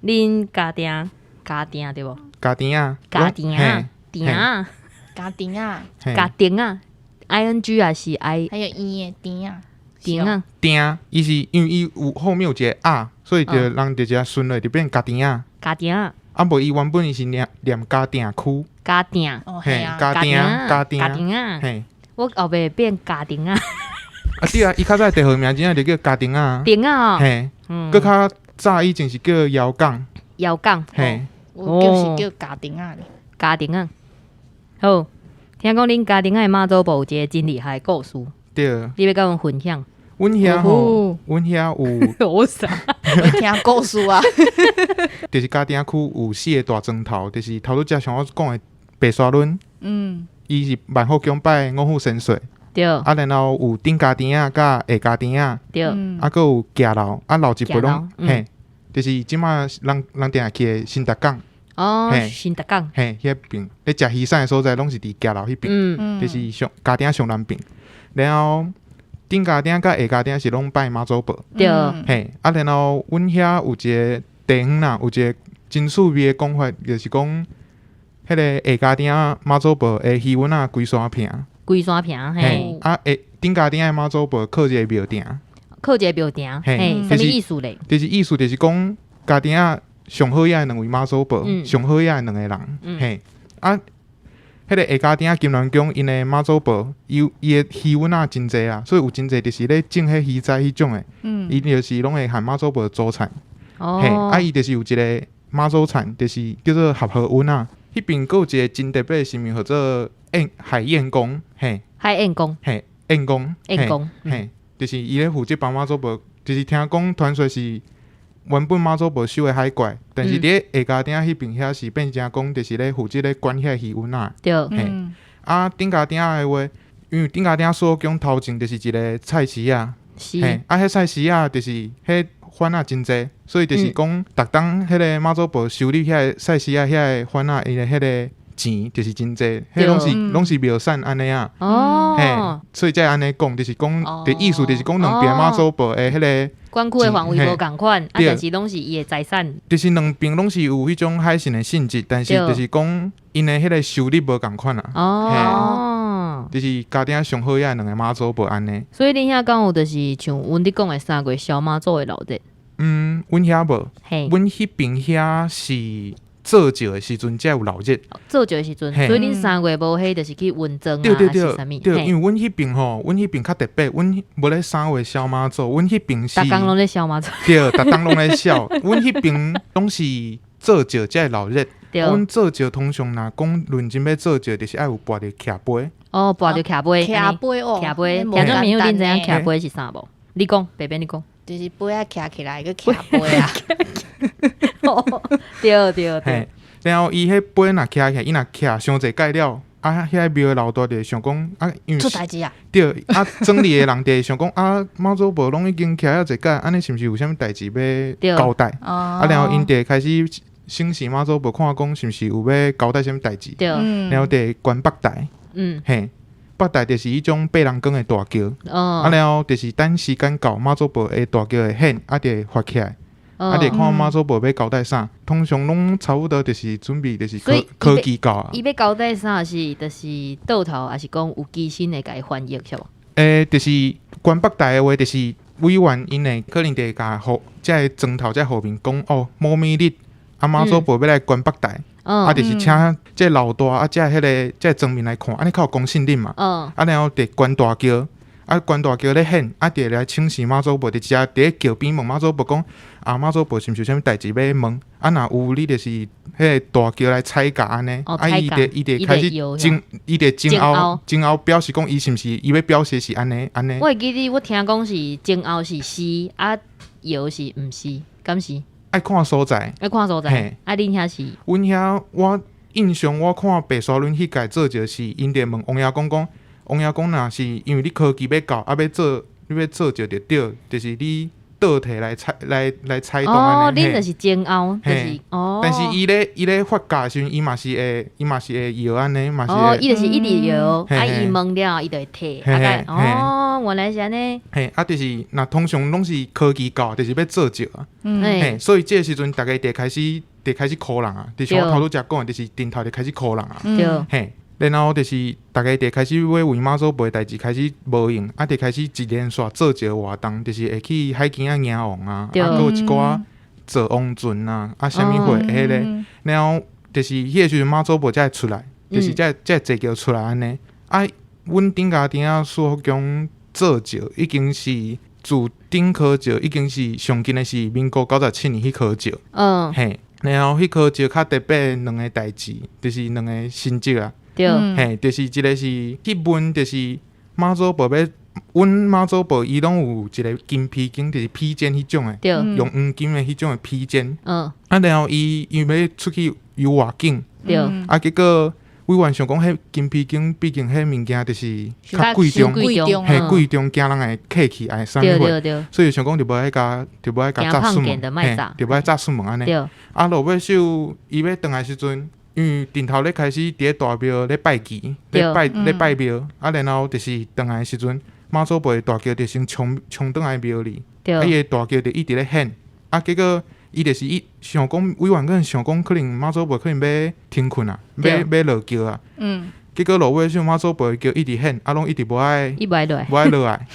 [SPEAKER 1] 恁家庭家庭對無？
[SPEAKER 3] 家庭啊，
[SPEAKER 1] 家庭啊，庭啊，
[SPEAKER 2] 家庭啊，
[SPEAKER 1] 家庭啊，I N G 還是 I？
[SPEAKER 2] 還有 E 的庭啊。
[SPEAKER 1] 庭啊，
[SPEAKER 3] 庭，伊是因為伊有後面有一個啊，所以就人就直接順落就變家庭啊。
[SPEAKER 1] 家庭啊，
[SPEAKER 3] 啊無伊原本伊是念念嘉定區。
[SPEAKER 1] 嘉定，
[SPEAKER 3] 嘿，嘉定，嘉定，
[SPEAKER 1] 嘉定啊。
[SPEAKER 3] 嘿，
[SPEAKER 1] 我後尾變嘉定啊。
[SPEAKER 3] 啊對啊，伊較早地號名真正就叫嘉定啊。
[SPEAKER 1] 定啊，
[SPEAKER 3] 嘿，閣較早以前是叫姚港。
[SPEAKER 1] 姚港，
[SPEAKER 3] 嘿，
[SPEAKER 2] 我就是叫嘉定啊。
[SPEAKER 1] 嘉定啊，好，聽講恁嘉定仔的媽祖婆有一個真厲害的故事。
[SPEAKER 3] 對，
[SPEAKER 1] 你欲共阮分享？
[SPEAKER 3] 阮遐吼，阮遐有，
[SPEAKER 1] 我啥？
[SPEAKER 2] 聽故事啊！
[SPEAKER 3] 就是嘉定區有四个大莊頭，就是頭拄才像我講的白沙崙，伊是萬福宮拜五虎神水，
[SPEAKER 1] 對。
[SPEAKER 3] 啊，然後有頂嘉定仔佮下嘉定仔，
[SPEAKER 1] 對。
[SPEAKER 3] 啊，閣有徛樓，啊，老一輩攏嘿，就是這馬人人定去的新達港，
[SPEAKER 1] 哦，新達港，
[SPEAKER 3] 嘿，彼邊咧食魚鱔的所在，攏是佇徛樓彼邊，就是上嘉定上南邊，然後。頂家頂佮下家頂是攏拜媽祖婆，
[SPEAKER 1] 對，
[SPEAKER 3] 嘿，啊，然後阮遐有一個地方啦，有一個真趣味的講法，就是講，彼个下家頂媽祖婆的魚塭仔龜山坪，
[SPEAKER 1] 龜山坪，嘿，
[SPEAKER 3] 啊，下頂家頂的媽祖婆靠一个廟埕，
[SPEAKER 1] 靠一个廟埕，嘿，啥物意思咧？
[SPEAKER 3] 就是意思就是講，家埕仔上好野的兩位媽祖婆，上好野的兩個人，嘿，啊。彼个下家埕金鑾宮，𪜶的媽祖婆，伊伊的魚塭仔真濟啊，所以有真濟就是咧種彼魚仔彼種的，伊就是攏會和媽祖婆組產。
[SPEAKER 1] 哦，
[SPEAKER 3] 嘿，啊，伊就是有一个媽祖產，就是叫做合和塭仔。彼邊閣有一個真特別的神明，號做燕海晏公，嘿，
[SPEAKER 1] 海晏公，
[SPEAKER 3] 嘿，晏公，
[SPEAKER 1] 晏公，
[SPEAKER 3] 嘿，就是伊咧負責幫媽祖婆，就是聽講傳說是原本媽祖婆守的海怪，但是佇咧下家埕彼邊遐是變成講，就是咧負責咧管遐魚塭仔。
[SPEAKER 1] 對，
[SPEAKER 3] 嘿，啊，頂家埕的話，因為頂家埕所宮頭前就是一個菜市仔，
[SPEAKER 1] 是，
[SPEAKER 3] 啊，彼菜市仔就是彼販仔真濟，所以就是講，逐冬彼個媽祖婆收入遐個菜市仔遐個販仔，伊的彼個錢就是真濟，彼攏是攏是廟產按呢啊。嘿，所以才會按呢講，就是講，的意思就是講兩邊媽祖婆的彼个
[SPEAKER 1] 管區的範圍無仝款，啊，但是攏是伊的財產。
[SPEAKER 3] 就是兩邊攏是有彼種海神的性質，但是就是講𪜶的彼个收入無仝款啊。就是家庭上好仔兩个媽祖婆按呢。
[SPEAKER 1] 所以恁遐敢有就是像阮咧講的三月燒媽祖的鬧熱？
[SPEAKER 3] 嗯，阮遐無，阮彼邊遐是做醮的時陣才有鬧熱。
[SPEAKER 1] 做醮的時陣，所以恁三月無彼就是去雲莊啊，
[SPEAKER 3] 對對對，
[SPEAKER 1] 還是啥物？
[SPEAKER 3] 對，因為阮彼邊吼，阮彼邊較特別，阮無咧三月燒媽祖，阮彼邊是。
[SPEAKER 1] 逐工攏咧燒媽祖。
[SPEAKER 3] 對，逐工攏咧燒，阮彼邊攏是做醮才會鬧熱。阮做醮通常若講論真欲做醮，就是愛有跋著徛杯。
[SPEAKER 1] 哦，跋著徛杯，
[SPEAKER 2] 徛杯哦，
[SPEAKER 1] 徛杯。聽眾朋友，恁知影徛杯是啥無？你講，白邊你講。
[SPEAKER 2] 就是杯仔徛起來，閣徛杯啊。
[SPEAKER 1] 對對對。
[SPEAKER 3] 然後伊彼杯若徛起來，伊若徛傷濟擺了，啊，遐廟的老大就會想講啊，因為
[SPEAKER 2] 出代誌啊。
[SPEAKER 3] 對，啊，莊裡的人就會想講啊，媽祖婆攏已經徛遐濟擺，按呢是毋是有啥物代誌欲交代？啊，然後𪜶就會開始審視媽祖婆，看講是毋是有欲交代啥物代誌？然後就會懸腹袋。嘿。腹袋就是彼種八人扛的大轎，啊，然後就是等時間到，媽祖婆的大轎會顯，啊，就會發起來，啊，就看媽祖婆欲交代啥，通常攏差不多就是準備就是科科技到啊。
[SPEAKER 1] 伊欲交代啥是，就是倒頭，抑是講有機心會共伊翻譯，是無？
[SPEAKER 3] 就是懸腹袋的話，就是委員𪜶會可能就會共予這个莊頭這後面講哦，某物日，啊，媽祖婆欲來懸腹袋。啊，就是請這个老大啊，這彼个這个莊民來看，按呢較有公信力嘛。啊，然後就懸大轎，啊，懸大轎咧顯，啊，就來請示媽祖婆，就直接佇咧轎邊問媽祖婆講，啊，媽祖婆是毋是有啥物代誌欲問？啊，若有你就是彼个大轎來彩駕按呢，啊，伊就伊就開始前，伊就前後前後表示講，伊是毋是伊欲表示是按呢按呢。
[SPEAKER 1] 我會記得我聽講是前後是是，啊，搖是毋是，敢是？
[SPEAKER 3] 愛看所在，
[SPEAKER 1] 愛看所在。啊，恁遐是？
[SPEAKER 3] 阮遐我印象，我看白沙屯彼屆做就是，𪜶就問王爺公講，王爺公若是因為你科技欲到，啊，欲做你欲做就著對，就是你倒提來採來來採動按呢。
[SPEAKER 1] 哦，恁就是前後，就是哦。
[SPEAKER 3] 但是伊咧發教的時陣，伊嘛是會搖按呢，嘛是。
[SPEAKER 1] 哦，伊就是一直搖，啊，伊問了，伊就會退。哦，原來是按呢。
[SPEAKER 3] 嘿，啊，就是若通常攏是科技到，就是欲做醮啊。嘿，所以這个時陣，逐家就開始就開始 call 人啊，就像我頭拄才講的，就是頂頭就開始 call 人啊。嘿，然後就是逐家就開始欲為媽祖婆的代誌開始無閒，啊，就開始一連續做一個活動，就是會去海墘仔迎王啊，啊，閣有一寡做王船啊，啊，啥物貨彼个，然後就是彼個時陣媽祖婆才會出來，就是才會坐轎出來按呢。啊，阮頂家埕仔四福宮做醮已經是自頂科醮已經是上近的是民國97年彼科醮。嘿，然後彼科醮較特別兩个代誌，就是兩个神跡啊。嘿，就是一个是去問，就是媽祖婆欲，阮媽祖婆伊攏有一个金披肩，就是披肩彼種的，用黃金的彼種的披肩。啊，然後伊因為欲出去遊外景，啊，結果委員想講，彼金披肩畢竟彼物件就是較貴重，嘿，貴重，驚人會客去愛啥物貨，所以想講就無愛共，就無愛共紮出門，嘿，就無愛紮出門按呢。啊，落尾首伊欲轉來時陣，因為頂頭咧開始佇咧大廟咧拜祭，咧拜咧拜廟，啊，然後就是轉來時陣，媽祖婆的大轎就先衝衝轉來廟裡，啊，伊的大轎就一直咧顯，啊，結果伊就是伊想講，委員可能想講，可能媽祖婆可能欲停睏啊，欲欲落轎啊。結果落尾時媽祖婆的轎一直顯，啊，攏一直無愛，
[SPEAKER 1] 伊無愛落來，
[SPEAKER 3] 無愛落來。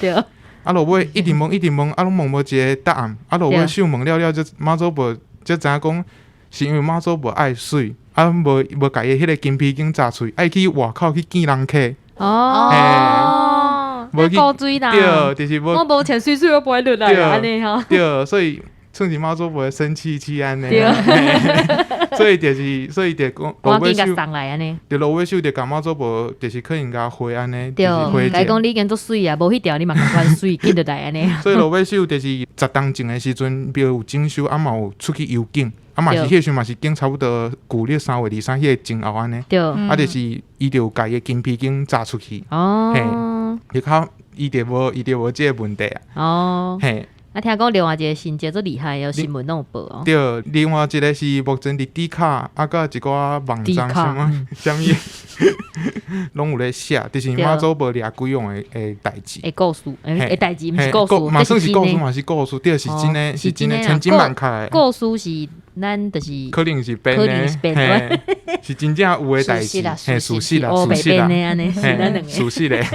[SPEAKER 3] 啊，落尾一直問，一直問，啊，攏問無一个答案。啊，落尾想問了了，才媽祖婆才知影講，是因為媽祖婆愛媠，啊，無無共伊彼个金披肩紮喙，愛去外口去見人客。
[SPEAKER 1] 哦，無去
[SPEAKER 3] 對，就是無。
[SPEAKER 1] 我無穿媠媠，我無愛落來按呢吼。
[SPEAKER 3] 對，所以。算是媽祖婆生氣氣按呢，所以就是，所以就講落尾手，就落尾手就共媽祖婆，就是可能共回按呢，就是回。
[SPEAKER 1] 共伊講你已經足媠啊，無彼條你嘛仝款媠，緊著來按呢。
[SPEAKER 3] 所以落尾手就是10冬前的時陣，廟有整修，啊嘛有出去遊景，啊嘛是彼時陣嘛是經差不多舊曆3月23彼個前後按呢。啊，就是伊就共伊的金披肩紮出去。哦。嘿，就較伊就無伊就無這个問題啊。哦。嘿。
[SPEAKER 1] 啊，聽講另外一個成績足厲害，有新聞攏有報哦。
[SPEAKER 3] 對，另外一個是目前佇 Dcard，啊，佮一寡網站啥物啥物，攏有咧寫，就是媽祖婆掠鬼王的代誌。
[SPEAKER 1] 的故事，的代誌，毋是故事，
[SPEAKER 3] 嘛算是故事嘛是故事，對，是真的，是真的，千真萬確的。
[SPEAKER 1] 故事是咱就是
[SPEAKER 3] 可能是編的，是真正有的代誌，嘿，事實啦，事實啦，事實咧。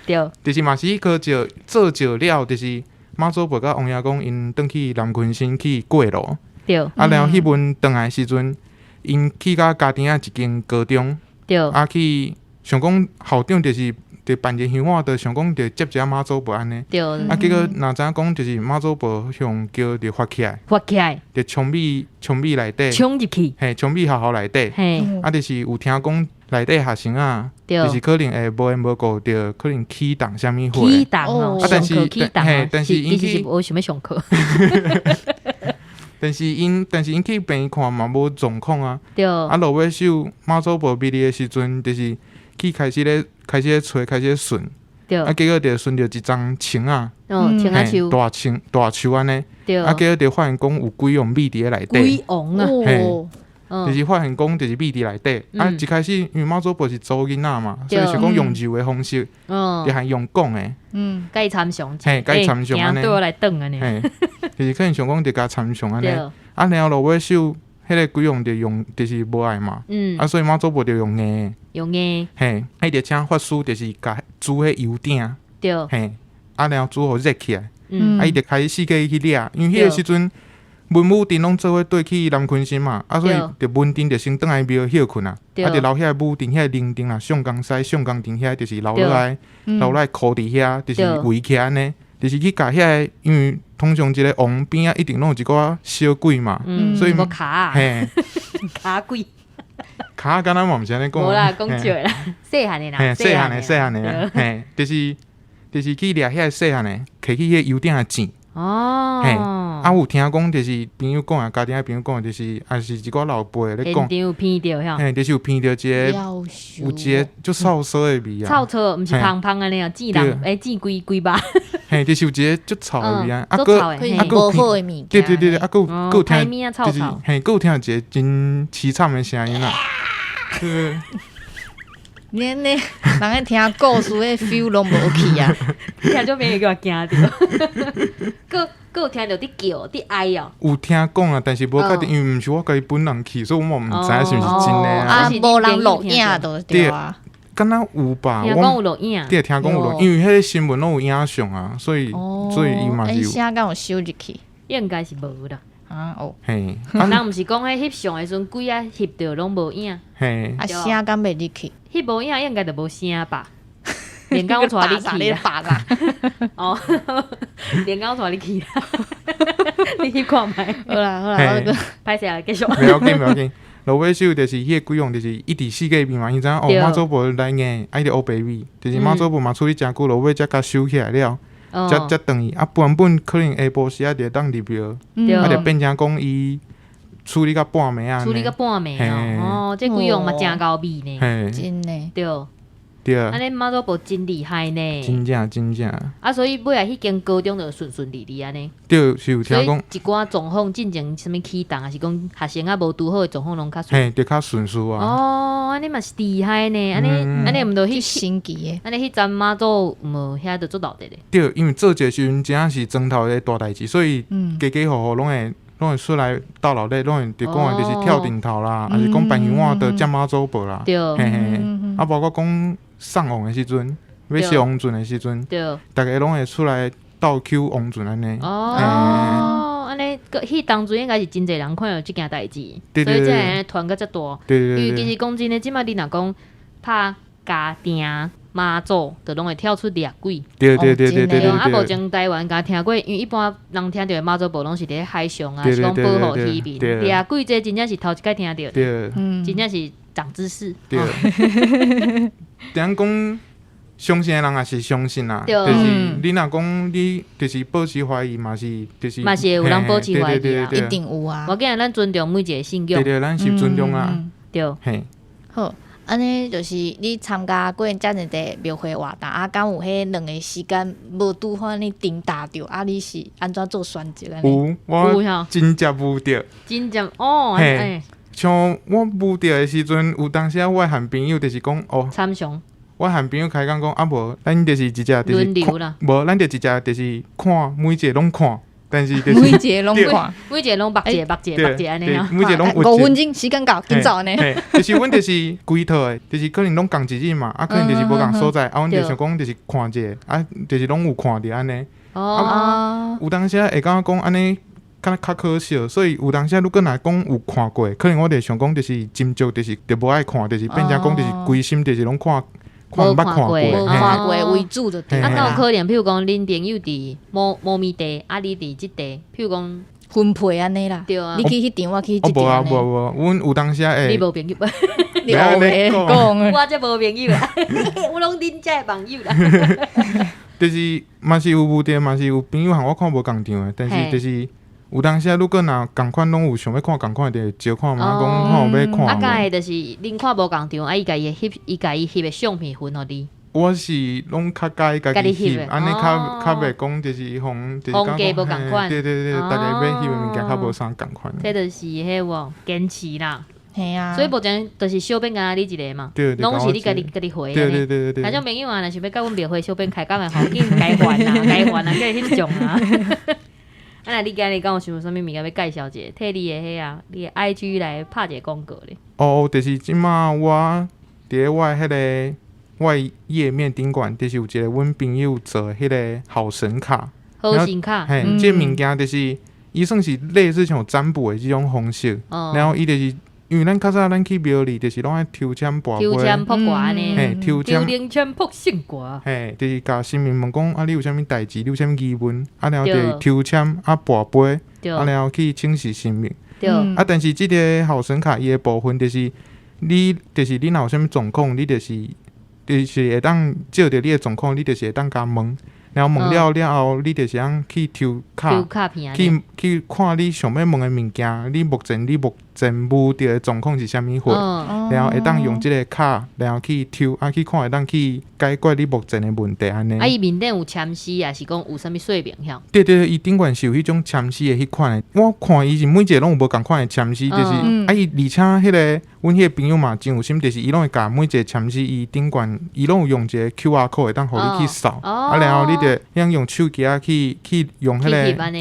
[SPEAKER 1] 對，
[SPEAKER 3] 就是嘛是去考照做照了，就是媽祖婆佮王爺公𪜶轉去南鯤鯓去過路，啊，然後彼陣轉來時陣，𪜶去到家己仔一間高中，啊去想講校長就是佇辦一個香火，就想講就接一下媽祖婆按呢，啊，結果若知影講就是媽祖婆向轎就發起來，
[SPEAKER 1] 發起來，
[SPEAKER 3] 就衝入衝入內底，
[SPEAKER 1] 衝入去，
[SPEAKER 3] 嘿，衝入學校內底，啊，就是有聽講內底學生啊，就是可能會無緣無故就可能起動啥物貨，
[SPEAKER 1] 起動哦，
[SPEAKER 3] 啊，但是嘿，但是𪜶
[SPEAKER 1] 去無想欲上課，
[SPEAKER 3] 但是𪜶去病院看嘛無狀況啊，啊，落尾首媽祖婆迷離的時陣，就是去開始咧揣，開始咧順，啊，結果就順著一叢青仔，
[SPEAKER 1] 青仔樹，
[SPEAKER 3] 大青大樹按呢，啊，結果就發現講有鬼王覕佇咧內底，
[SPEAKER 1] 鬼王啊，
[SPEAKER 3] 嘿，就是發現講就是覕佇內底，啊，一開始因為媽祖婆是查某囡仔嘛，所以想講用柔的方式，就還用講的，
[SPEAKER 1] 共伊參詳，
[SPEAKER 3] 嘿，共伊參詳按呢，
[SPEAKER 1] 對我來轉按呢，
[SPEAKER 3] 嘿，就是可能想講就共參詳按呢，啊，然後落尾首。彼個鬼王就用，就是無愛嘛，啊，所以媽祖婆就用硬的，
[SPEAKER 1] 用硬，
[SPEAKER 3] 嘿，彼就請法師就是共煮彼油鼎，嘿，啊，然後煮予熱起來，啊，伊就開始四界去掠，因為彼個時陣文武陣攏做伙綴去南鯤鯓嘛，啊，所以就文陣就先轉來廟歇睏啊，啊，就留遐武陣遐靈陣啊，上江西、上江陣遐就是留落來，留落來箍佇遐，就是圍起來按呢，就是去共遐個，因為通常一個王邊仔一定攏有一寡小鬼嘛，所以
[SPEAKER 1] 嘿，跤鬼，
[SPEAKER 3] 跤敢若嘛毋是按呢講，
[SPEAKER 1] 無啦，講笑啦，細漢的啦，
[SPEAKER 3] 嘿，細漢的，細漢的，嘿，就是去掠遐個細漢的，提去彼個油鼎仔煎。
[SPEAKER 1] 哦，
[SPEAKER 3] 嘿，啊有聽講就是朋友講啊，家庭的朋友講，就是也是一寡老輩咧講，
[SPEAKER 1] 有鼻著遐，
[SPEAKER 3] 嘿，就是有鼻著一个，有一个足臭臊的味啊，
[SPEAKER 1] 臭臭，毋是芳芳按呢啊，煎人，欸，煎規規肉，
[SPEAKER 3] 嘿，就是有一個足臭的味啊，啊，
[SPEAKER 1] 閣
[SPEAKER 3] 啊，閣
[SPEAKER 2] 無好的物件，
[SPEAKER 3] 對對對，啊，閣有閣有聽，
[SPEAKER 1] 就是
[SPEAKER 3] 嘿，閣有聽一個真淒慘的聲音啊，對。
[SPEAKER 2] 你按呢，人咧聽故事的 feel 攏無去啊，
[SPEAKER 1] 聽眾朋友叫我驚著，閣閣有聽著佇叫佇哀哦。
[SPEAKER 3] 有聽講啊，但是無確定，因為毋是我家己本人去，所以我嘛毋知影是毋是真的啊。
[SPEAKER 2] 啊，無人錄影就對啊。
[SPEAKER 3] 敢若有吧？
[SPEAKER 1] 聽講有錄影。
[SPEAKER 3] 對，聽講有錄，因為彼個新聞攏有影像啊，所以伊嘛是有。
[SPEAKER 2] 聲敢有收入去？
[SPEAKER 1] 應該是無啦。
[SPEAKER 2] 啊哦，
[SPEAKER 3] 嘿，
[SPEAKER 1] 人毋是講彼翕相的時陣，鬼仔翕著攏無影。
[SPEAKER 3] 嘿，
[SPEAKER 2] 啊聲敢袂入去？
[SPEAKER 1] 翕無影應該就無聲吧？連講我帶你去
[SPEAKER 2] 啦。
[SPEAKER 1] 哦，連講我帶你去啦。你去看覓？
[SPEAKER 2] 好啦好啦，我
[SPEAKER 1] 歹勢啊，繼續。
[SPEAKER 3] 袂要緊袂要緊，落尾首就是彼個鬼王，就是一直四界變嘛，伊知影哦，媽祖婆來硬，啊伊就烏白米，就是媽祖婆嘛處理誠久，落尾才共收起來了。才轉去啊，原本可能下晡時仔就會當入廟，啊就變成講伊處理到半暝啊。
[SPEAKER 1] 處理到半暝哦，哦，這鬼王嘛誠𠢕味呢，
[SPEAKER 2] 真的。
[SPEAKER 1] 對。
[SPEAKER 3] 對啊。
[SPEAKER 1] 按呢媽祖婆真厲害呢。
[SPEAKER 3] 真正真正。
[SPEAKER 1] 啊，所以尾仔彼間高中就順順利利按呢。
[SPEAKER 3] 對，是有聽講。
[SPEAKER 1] 一寡狀況進前啥物起動，抑是講學生仔無拄好的狀況攏較順。
[SPEAKER 3] 嘿，就較順遂啊。
[SPEAKER 1] 哦，按呢嘛是厲害呢，按呢按呢毋著彼
[SPEAKER 2] 神奇的。
[SPEAKER 1] 按呢彼陣媽祖無遐就足鬧熱的。
[SPEAKER 3] 對，因為做這時陣真正是莊頭的大代誌，所以家家戶戶攏會出來鬥鬧熱，攏會就講的就是跳陣頭啦，抑是講辦香碗就接媽祖婆啦。
[SPEAKER 1] 對。
[SPEAKER 3] 嘿嘿，啊，包括講送王的時陣，欲燒王船的時陣，逐家攏會出來鬥搝王船按呢。
[SPEAKER 1] 哦，按呢，彼當陣應該是真濟人看著這件代誌，所以才會傳甲遮大。因為其實講真的，這擺你若講拍家庭媽祖，就攏會跳出掠鬼。
[SPEAKER 3] 對對對對對對。
[SPEAKER 1] 啊，目前台灣敢聽過，因為一般人聽著的媽祖婆攏是佇咧海上啊，是講保護漁民。掠鬼這真正是頭一擺聽著，真正是長知識。
[SPEAKER 3] 對。點講相信的人也是相信啦，就是你若講你就是保持懷疑嘛是，就是
[SPEAKER 1] 嘛是會有人保持懷疑啊，
[SPEAKER 2] 一定有啊。
[SPEAKER 1] 無緊，咱尊重每一個信仰。
[SPEAKER 3] 對對，咱是尊重啊。
[SPEAKER 1] 對。
[SPEAKER 3] 嘿。
[SPEAKER 2] 好，按呢就是你參加過遮爾濟廟會活動，啊，敢有彼兩个時間無拄好按呢重疊著？啊，你是按怎做選擇按呢？
[SPEAKER 3] 有，我真正無著。
[SPEAKER 1] 真正哦，
[SPEAKER 3] 嘿，像我無著的時陣，有當時啊，我和朋友就是講哦，
[SPEAKER 1] 參詳。
[SPEAKER 3] 我和朋友開講講啊，無，咱就是一隻就是
[SPEAKER 1] 看，
[SPEAKER 3] 無，咱就一隻就是看，每一个攏看。但是
[SPEAKER 2] 每一个攏看，
[SPEAKER 1] 每一个攏目一个目一个目一个按呢，
[SPEAKER 3] 每一个攏
[SPEAKER 2] 5分钟時間到，緊走按呢。
[SPEAKER 3] 就是阮就是規套的，就是可能攏仝一日嘛，啊可能就是無仝所在，啊阮就想講就是看一下，啊就是攏有看著按呢。
[SPEAKER 1] 哦。
[SPEAKER 3] 有當時會感覺講按呢，敢若較可惜，所以有當時如果若講有看過，可能我就想講就是斟酌，就是就無愛看，就是變成講就是規心就是攏看。
[SPEAKER 1] 無看過，
[SPEAKER 2] 無看過為主就對。
[SPEAKER 1] 啊，敢有可能，譬如講，恁朋友佇某某咪地，啊，你佇這地，譬如講
[SPEAKER 2] 分配按呢啦。
[SPEAKER 1] 對啊。
[SPEAKER 2] 你去彼場，我去這場。
[SPEAKER 3] 無啊無無，阮有當時會。
[SPEAKER 1] 你無朋友。
[SPEAKER 2] 你烏白講。
[SPEAKER 1] 我才無朋友啦，我攏恁遮的網友啦。
[SPEAKER 3] 就是嘛是有問題，嘛是有朋友和我看無仝場的，但是就是有當時啊，如果若仝款攏有想欲看仝款的，就照看嘛，講看有欲看。
[SPEAKER 1] 啊，敢會就是恁看無仝場，啊，伊家己翕，伊家己翕的相片分予你。
[SPEAKER 3] 我是攏較佮意家己翕，按呢較較袂講就是予就是
[SPEAKER 1] 風格無仝款。
[SPEAKER 3] 對對對，逐家欲翕的物件較無啥仝款。
[SPEAKER 1] 這就是彼無堅持啦。
[SPEAKER 2] 嘿啊。
[SPEAKER 1] 所以目前就是小編干焦你一个嘛，攏是你家己家己回。
[SPEAKER 3] 對對對對對。
[SPEAKER 1] 聽眾朋友啊，若想欲佮阮廟會小編開講的吼，緊該還啊，該還啊，叫伊翕相啊。啊，若你今日敢有想啥物物件欲介紹一下，替你的彼啊，你的 IG 來拍一个廣告咧。
[SPEAKER 3] 哦，就是這馬我佇咧我的彼个我的頁面頂懸，就是有一個阮朋友做的彼个好神卡。
[SPEAKER 1] 好神卡。
[SPEAKER 3] 嘿，這个物件就是伊算是類似像占卜的這種方式，然後伊就是因為咱較早咱去廟裡，就是攏愛抽籤跋
[SPEAKER 1] 杯，抽籤卜卦按呢，
[SPEAKER 3] 嘿，抽籤，
[SPEAKER 1] 抽靈籤卜聖卦，
[SPEAKER 3] 嘿，就是共神明問講啊，你有啥物代誌，你有啥物疑問，啊，然後就抽籤啊跋杯，啊，然後去請示神明。啊，但是這个好神卡伊的部分就是，你就是你若有啥物狀況，你就是就是會當照著你的狀況，你就是會當共問。然後問了了後，你就是通去抽卡，去去看你想欲問的物件，你目前你目前遇著的狀況是啥物貨，然後會當用這个卡，然後去抽，啊去看會當去解決你目前的問題按呢。
[SPEAKER 1] 啊，伊面頂有籤詩，抑是講有啥物說明遐？
[SPEAKER 3] 對對對，伊頂懸是有彼種籤詩的彼款的。我看伊是每一个攏有無仝款的籤詩，就是啊伊而且彼个阮彼个朋友嘛真有心，就是伊攏會共每一个籤詩伊頂懸，伊攏有用一个 QR code 會當予你去掃，啊然後你就曉用手機仔去去用彼个，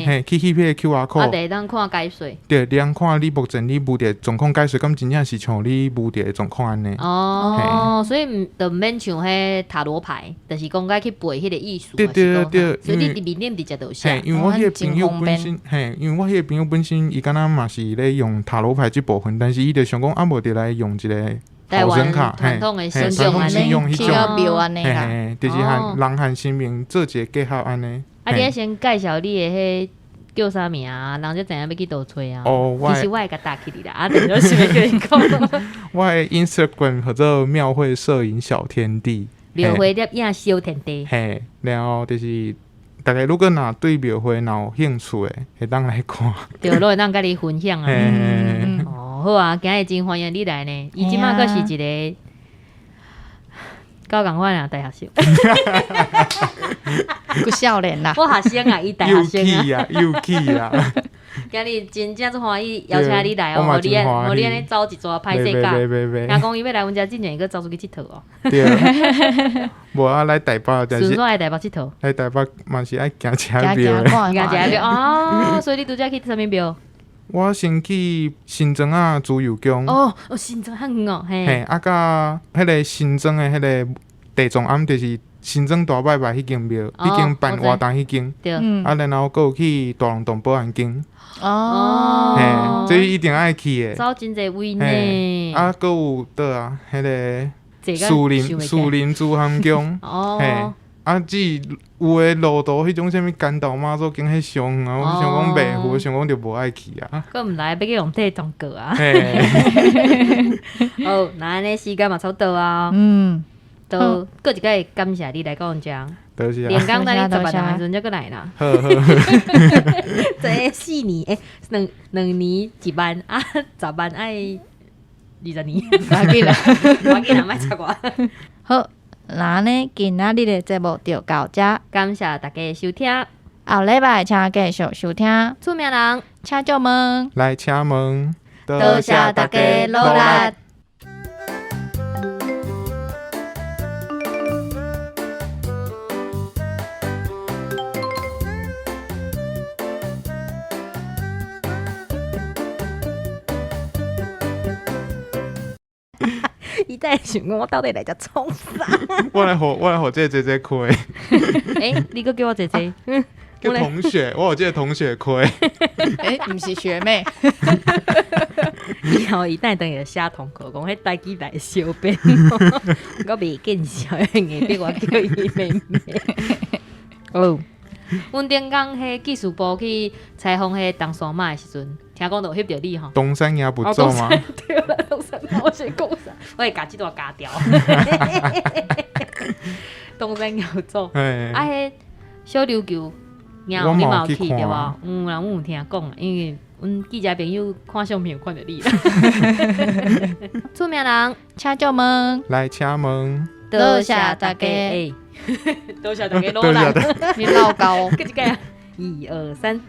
[SPEAKER 3] 嘿，去翕彼个 QR code，
[SPEAKER 1] 啊，就會當看解說。
[SPEAKER 3] 對，你通看你目前你遇著狀況解說，敢真正是像你遇著的狀況按呢？
[SPEAKER 1] 哦，所以毋就毋免像彼塔羅牌，就是講該去背彼个意思。
[SPEAKER 3] 對對對，
[SPEAKER 1] 所以你佇面頂直接就有寫。
[SPEAKER 3] 因為我彼个朋友本身，嘿，因為我彼个朋友本身，伊敢若嘛是咧用塔羅牌這部分，但是伊就想講啊，無就來用一个好神卡，
[SPEAKER 1] 傳統的
[SPEAKER 3] 傳統信仰彼種，
[SPEAKER 2] 嘿
[SPEAKER 3] 嘿，就是和人和神明做一个結合按呢。
[SPEAKER 1] 啊，你先介紹你的彼叫啥名啊？人才知影欲去佗揣啊。
[SPEAKER 3] 哦，
[SPEAKER 1] 其實我會共打起你啦，啊，但是想欲叫你講。
[SPEAKER 3] 我的 Instagram 叫做廟會攝影小天地，
[SPEAKER 1] 廟會攝影小天地。
[SPEAKER 3] 嘿，然後就是大家如果若對廟會若有興趣的，會當來看。
[SPEAKER 1] 對，攏會當佮你分享啊。哦，好啊，今日真歡迎你來呢。伊這馬閣是一个夠仝款啊，大學生。
[SPEAKER 2] 閣少年啦。
[SPEAKER 1] 我學生啊，伊大學生
[SPEAKER 3] 啊。又氣啊，又氣啊！
[SPEAKER 1] 今日真正足歡喜邀請你來哦，予你予你按呢走一逝歹勢甲。聽講伊欲來阮遮之前，閣走出去𨑨迌哦。
[SPEAKER 3] 對。無啊，來台北就是。
[SPEAKER 1] 順紲來台北𨑨迌。
[SPEAKER 3] 來台北嘛是愛行車廟。
[SPEAKER 1] 行車廟哦，所以你拄才去啥物廟？
[SPEAKER 3] 我先去新莊仔自由宮。
[SPEAKER 1] 哦，哦，新莊較遠哦，嘿。
[SPEAKER 3] 嘿，啊，佮彼个新莊的彼个地藏庵，就是新莊大拜拜彼間廟，彼間辦活動彼間。
[SPEAKER 1] 對。
[SPEAKER 3] 啊，然後閣有去大龍峒保安宮。
[SPEAKER 1] 哦。
[SPEAKER 3] 嘿，這一定愛去的。
[SPEAKER 1] 走真濟位呢。
[SPEAKER 3] 啊，閣有佗啊，彼个樹林慈涵宮。
[SPEAKER 1] 哦。
[SPEAKER 3] 啊，只有的路途彼種啥物竿豆媽祖宮彼上遠啊，我想講袂赴，想講就無愛去啊。
[SPEAKER 1] 閣毋來，欲去予地藏告啊！好，那按呢時間嘛差不多啊。都閣一擺感謝你來到阮遮。
[SPEAKER 3] 多謝。
[SPEAKER 1] 連工等你十萬人的時陣才閣來啦。
[SPEAKER 3] 好好。
[SPEAKER 1] 這四年，欸，兩年一萬啊，10萬愛。20年，
[SPEAKER 2] 無要緊啦，
[SPEAKER 1] 無要緊啦，莫插我。
[SPEAKER 2] 好，那呢今仔日的節目就到遮，
[SPEAKER 1] 感謝大家收聽，
[SPEAKER 2] 後禮拜請繼續收聽。
[SPEAKER 1] 出名人，
[SPEAKER 2] 請借問，
[SPEAKER 3] 來請問，
[SPEAKER 2] 多謝大家努力。
[SPEAKER 1] 伊在想講我到底來遮創啥？
[SPEAKER 3] 我來予這個姐姐開。
[SPEAKER 1] 欸，你閣叫我姐姐？
[SPEAKER 3] 叫同學，我予這個同學開。
[SPEAKER 2] 欸，毋是學妹。
[SPEAKER 1] 以後伊等下轉去寫通告，講彼台語來小編，我袂見笑，硬逼我叫伊妹妹。哦，阮頂工彼技術部去採訪彼東山媽的時陣，聽講就翕著你吼。
[SPEAKER 3] 東山爺不做嗎？
[SPEAKER 1] 對啦，東山媽，我是講啥？我會共這段加掉。東山爺祖，啊，彼小琉球，你嘛有去對無？有啦，阮有聽講，因為阮記者朋友看相片有看著你啦。出名人，
[SPEAKER 2] 請借問，
[SPEAKER 3] 來請問，
[SPEAKER 2] 多謝大家，
[SPEAKER 1] 多謝大家努力，
[SPEAKER 2] 你老高，
[SPEAKER 1] 閣一擺，一二三。